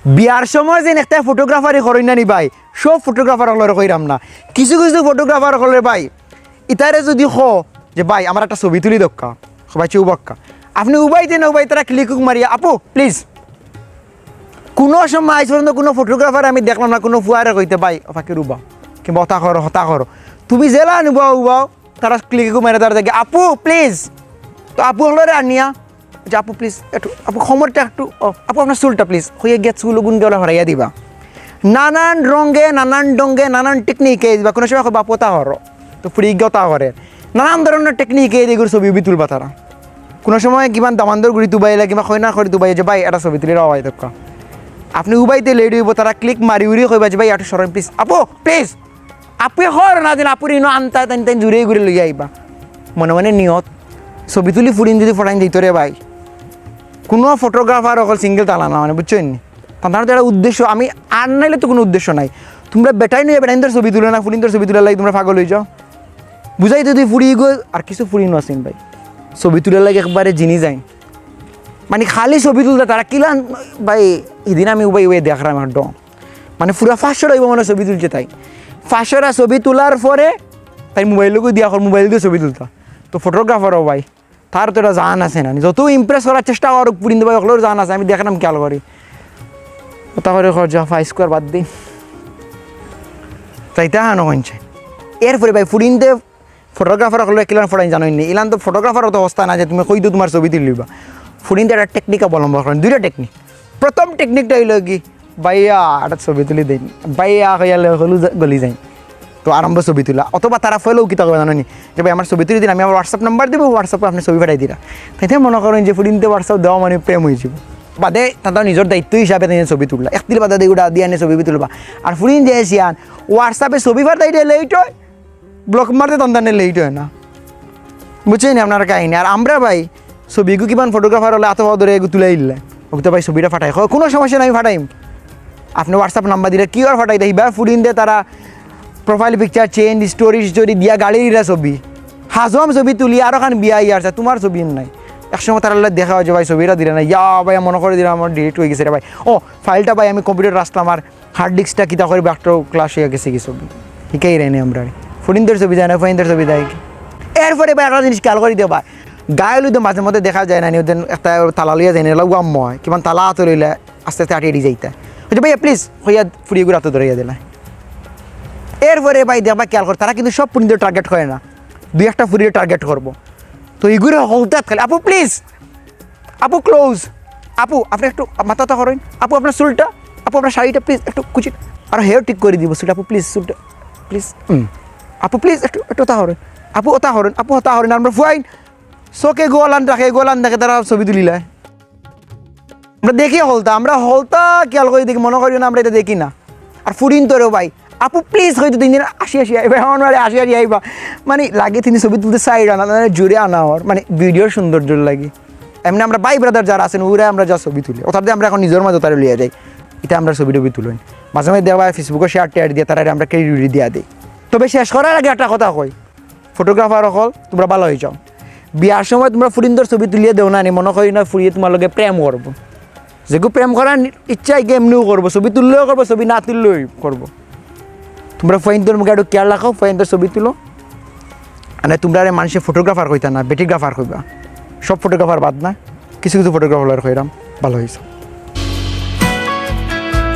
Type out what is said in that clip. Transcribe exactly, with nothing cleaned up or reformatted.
বিয়ার সময় যেন একটা ফটোগ্রাফারি করইন না নি ভাই, সব ফটোগ্রাফার অকলরে কইরাম না, কিছু কিছু ফটোগ্রাফার অকলরে ভাই, ইতারে যুদি কও যে ভাই আমার একটা ছবি তুলি দেউক্কা, কইবা যে উবাউক্কা। আপনে উবাইতে না উবাইতে তারা ক্লিক মারিয়া, "আপু প্লিজ।" কুনু সময় আইজ পর্যন্ত কুনু ফটোগ্রাফার আমি দেখলাম না কুনু ফুয়ারে কইতে, "ভাই অউ ফাকির উবাও, কিংবা অতা করো, হতা করো।" তুমি যেলান উবাও উবাও, তারা ক্লিক মারে তারা দেখে, "আপু প্লিজ।" তো আপু অকলরে আনিয়া যে, "আপু প্লিজ একটু, আপু কমরটা একটু, ও আপু আপনার চুলটা প্লিজ," কইয়া গিয়া চুল গুন গেলা হরাইয়া দিবা। নানান রঙে, নানান ঢঙে, নানান টেকনিকে দিবা। কুনু সময় কইবা, "আপু অতা করো।" তো ফুড়ি গিয়া অতা করে। নানান ধরনর টেকনিকে এগুর ছবি উবি তুলবা তারা। কুনু সময় কিমান দামান্দর গুড়ি তুবাইলা, কিবা কইনা করি তুবাই যে, "ভাই একটা ছবি তুলি রাও ভাই দেউক্কা।" আপনে উবাইতে লেট অইবো, তারা ক্লিক মারি উড়ি কইবা যে, "ভাই একটু সরইন প্লিজ, আপু প্লিজ।" আপু অয় না দিন, আপুরে ইনো আনতা, তাইন তাইন জুরে ঘুরে লইয়া আইবা। মনে মনে নিয়ত, ছবি তুলি ফুড়িন যুদি ফটাইন দিত রে ভাই। কুনু ফটোগ্রাফার অকল সিঙ্গেল তালা না, মানে, বুঝছইন নি? তার তো একটা উদ্দেশ্য, আমি আর নাইলে তো কুনু উদ্দেশ্য নাই। তুমরা বেটাইন অইয়া বেটাইন্তর ছবি তুলো না, ফুড়িন্তর ছবি তুলার লাগি তুমরা পাগল অইযাও। বুঝাইতে দি ফুড়ি গো, আর কিছু ফুড়িনও আছইন ভাই, ছবি তুলার লাগি একবারে জিনি যাইন। মানে, খালি ছবি তুলতা তারা কিলান ভাই, হিদিন আমি উবাই উবাই দেখরাম একদম। মানে, পুরা পাঁচশোটা অইবো মানে ছবি তুলছে তাই। পাঁচশোটা ছবি তুলার পরে তাই মোবাইল দিয়া, মোবাইল দিয়া ছবি তুলতা। তো ফটোগ্রাফারও ভাই, তার তো একটা জান আছে না, যত ইমপ্রেস করার চেষ্টা করুক, ফুড়িন্ত ভাই অকলর জান আছে, আমি দেখরাম খেয়াল করি। অতা করে কর, যা, ফাইভ স্কোয়ার বাদ দি। তাই তা হানো কইছে। এরপরে ভাই ফুড়িন্তে ফটোগ্রাফার অকলরে কিলান ফটাইন জানইন নি? ইলান তো ফটোগ্রাফার অত অবস্থা না যে তুমি কই দিও তুমার ছবি তুলিবা। ফুড়িন্তে একটা টেকনিক অবলম্বন করইন, দুইটা টেকনিক। প্রথম টেকনিকটা অইলো কি, "ভাইয়া, একটা ছবি তুলি দেইন।" ভাইয়া কইয়া লগে হলু যা-, গলি যাইন। তো আরম্ভ ছবি তুলা। অথবা তারা ফেলেও কিতা করবা জানো নি? যে, "ভাই, আমার ছবি তুলি দিন, আমি আমার WhatsApp নাম্বার দিমু, WhatsApp-এ আপনে ছবি পাঠাই দিরা।" তাইতে মনে করইন যে ফুড়িন্তে WhatsApp দেওয়া মানে প্রেম অইযিবো। বাদে তারা নিজর দায়িত্ব হিসাবে তারা ছবি তুললা। এক দিল বাদে এগুলা দিয়া আনে ছবি তুলবা। আর ফুড়িন যে সিয়ান, WhatsApp-এ ছবি পাঠাইতে লেট অয়, ব্লক মারতে তন্তানে লেট অয় না। বুঝছইন নি আপনার কাহিনী? আর আমরা ভাই, ছবিগু কিমান ফটোগ্রাফার অকলে আতো পাও ধরি এগু তুলাই দিলে। অগুতে ভাই ছবিটা ফাটাই। কয়, "কুনু সমস্যা নাই, আমি ফাটাইমু।" আপনে WhatsApp নাম্বার দিলে কিওর ফাটাই দেয়? বা ফুড়িন্তে তারা profile picture change, story story দিয়া গাড়ির ইলা ছবি। হাজম ছবি তুলি আরোখান বিয়া ইয়ার চা, তুমার ছবি নাই। এক সময় তারার লগে দেখা অয় যে, "ভাই, ছবিটা দিরা না।" "ইয়া ভাই, মনো করি দিলাম, আমার delete অইগেছে রে ভাই।" "ও, ফাইলটা ভাই আমি কম্পিউটার রাখলাম, আর হার্ড ডিস্কটা কিতা করি, বাক্টো ক্লাশ অইয়া গেছে কি ছবি।" হিকাইরায় নি আমরারে। ফুড়িন্তর ছবি যায় না, ফুড়িন্তর ছবি যায় কি? এরপরে ভাই একটা জিনিস খেয়াল করি দিও ভাই, গায়ে হলুদে মাঝে মধ্যে দেখা যায় না নি, ওদের একটা তালা লইয়া যায় না, ওলা ওয়াম হয়, কিমান তালা আতো লইলা আস্তে আস্তে আটি আটি যাইতা। "ভাইয়া প্লিজ," কইয়া ফুড়িগুর আতো ধরাইয়া দিলা। এরপরে ভাই দেখবা খেয়াল কর, তারা কিন্তু সব ফুড়িন্তরে টার্গেট করে না, দুই একটা ফুড়িরে টার্গেট করবো। তো ইগুরে হলতাত খালি, "আপু প্লিজ, আপু ক্লোজ, আপু আপনে একটু মাথাটা করইন, আপু আপনার চুলটা, আপু আপনার শাড়িটা প্লিজ একটু কুচি, আর হেয়ার ঠিক করি দিবো চুলটা, আপু প্লিজ চুলটা প্লিজ, হুম, আপু প্লিজ একটু, একটু অতা করইন, আপু অতা করইন, আপু অতা করইন।" আমরা ফুয়াইন চোখে গোলান রাখে, গোলান দেখে তারা ছবি তুলিলায়। আমরা দেখি হলতা, আমরা হলতা খেয়াল করি দেখি, মনো করিও না আমরা ইতা দেখি না। আর ফুড়িন্তরেও ভাই, "আপু প্লিজ," কইতো তিন দিন আসি আসি আইবা, আমার বাড়ি আসি আসি আইবা। মানে লাগে তিনি ছবি তুলতে চাইরা না, মানে জুরে আনা অর, মানে ভিডিওর সৌন্দর্য লাগি। এমনে আমরা ভাই ব্রাদার যারা আছইন, ওরা আমরা যা ছবি তুলি, অতার দিয়া আমরা এখন নিজর মাঝে তারে লইয়া যাই। ইতা আমরা ছবি টবি তুলইন। মাঝে মাঝে দেখবা Facebook-ও শেয়ার টেয়ার দিয়া তারারে আমরা ক্রেডিট দিয়া দেই। তবে শেষ করার আগে একটা কথা কই, ফটোগ্রাফার অকল, তুমরা ভালা অইযাও। বিয়ার সময় তুমরা ফুড়িন্তর ছবি তুলিয়া দেও না নি, মনো করি না ফুড়িয়ে তুমার লগে প্রেম করবো। যেগু প্রেম করার ইচ্ছা, ইগে এমনেউ করবো, ছবি তুললেও করবো, ছবি না তুললেও করবো। তুমরা ফুয়াইন্তর মুখে একটু খেয়াল রাখো, ফুয়াইন্তর ছবি তুলো। মানে তুমরারে মানষে ফটোগ্রাফার কইতা না, বেটিগ্রাফার কইবা। সব ফটোগ্রাফার বাদ না, কিছু কিছু ফটোগ্রাফার কইরাম, ভালা অইছে।